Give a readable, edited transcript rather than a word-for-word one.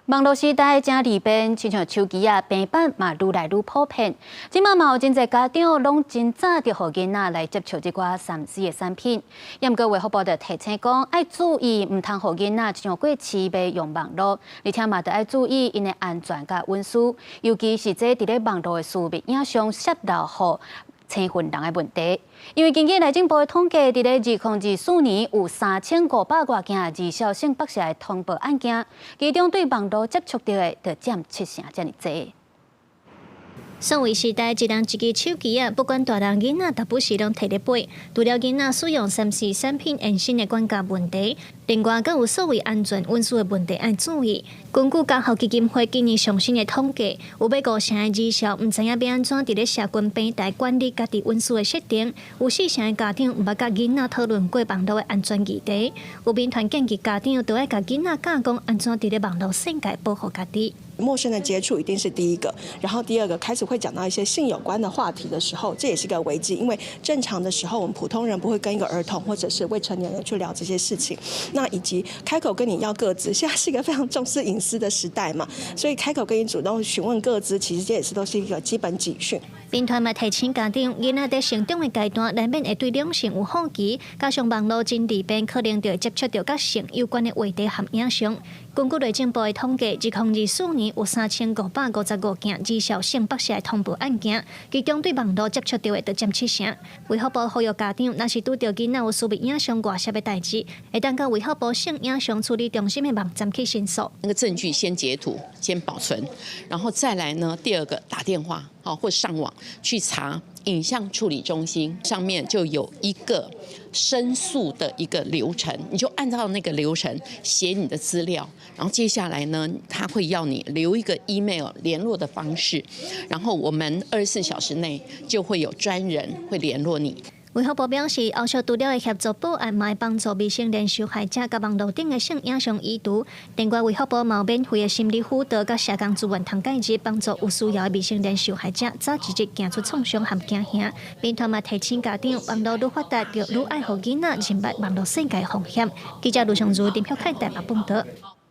網路時代誠利便，親像手機啊、平板嘛，愈來愈普遍。這馬嘛有真濟家長攏真早就予囡仔來接觸這寡3C 的產品。毋過衛福部就提醒講，愛注意，毋通予囡仔傷過癡迷用網路，而且嘛著愛注意𪜶的安全佮隱私，尤其是這佇咧網路的私密影像洩露予生份人的問題。因為根據內政部的統計，佇咧2024年有3500外件兒少性剝削的通報案件，其中對網路接觸著的，就佔七成遮爾濟。數位時代，一人一支手機啊，不管大人囡仔，逐擺時攏提咧背。除了囡仔使用3C 產品延伸的管教問題，另外閣有所謂安全隱私的問題愛注意。根據家校基金會今年上新的統計，有欲五成的兒少毋知影欲按怎佇咧社群平台管理家己隱私的設定，有四成的家長毋捌佮囡仔討論過網路的安全議題。有民團建議家長著愛共囡仔教講按怎佇咧網路世界保護家己。陌生的接觸一定是第一個，然後第二個開始會講到一些性有關的話題的時候，這也是個危機，因為正常的時候，我們普通人不會跟一個兒童或者是未成年人去聊這些事情。那以及開口跟你要個資，現在是一個非常重視隱私的時代嘛，所以開口跟你主動詢問個資，其實這也是都是一個基本警訊。民團嘛提醒家長，囡仔佇成長的階段，難免會對兩性有好奇，加上網路真利便，可能就會接觸著佮性有關的話題和影像。根據內政部的統計，2024年有3555件兒少性剝削的通報案件，其中對網路接觸著的就佔七成。衛福部呼籲家長，若是拄著囡仔有私密影像外洩的代誌，會當到衛福部性影像處理中心的網站去申訴。那個證據先截圖，先保存，然後再來呢，第二個打電話，好或上網去查影像處理中心上面就有一個申訴的一個流程，你就按照那個流程寫你的資料，然後接下來呢，他會要你留一個 email 聯絡的方式，然後我們24小時內就會有專人會聯絡你。衛福部表示，後續除了會協助報案，嘛會幫助未成年受害者佮網路頂的性影像移除。另外，衛福部嘛有免費的心理輔導佮社工資源通介入，幫助有需要的未成年受害者早一日行出創傷和驚嚇。民團嘛提醒家長，網路愈發達，就愈愛予囡仔認捌網路世界風險。記者盧尚如、林曉凱台北報導。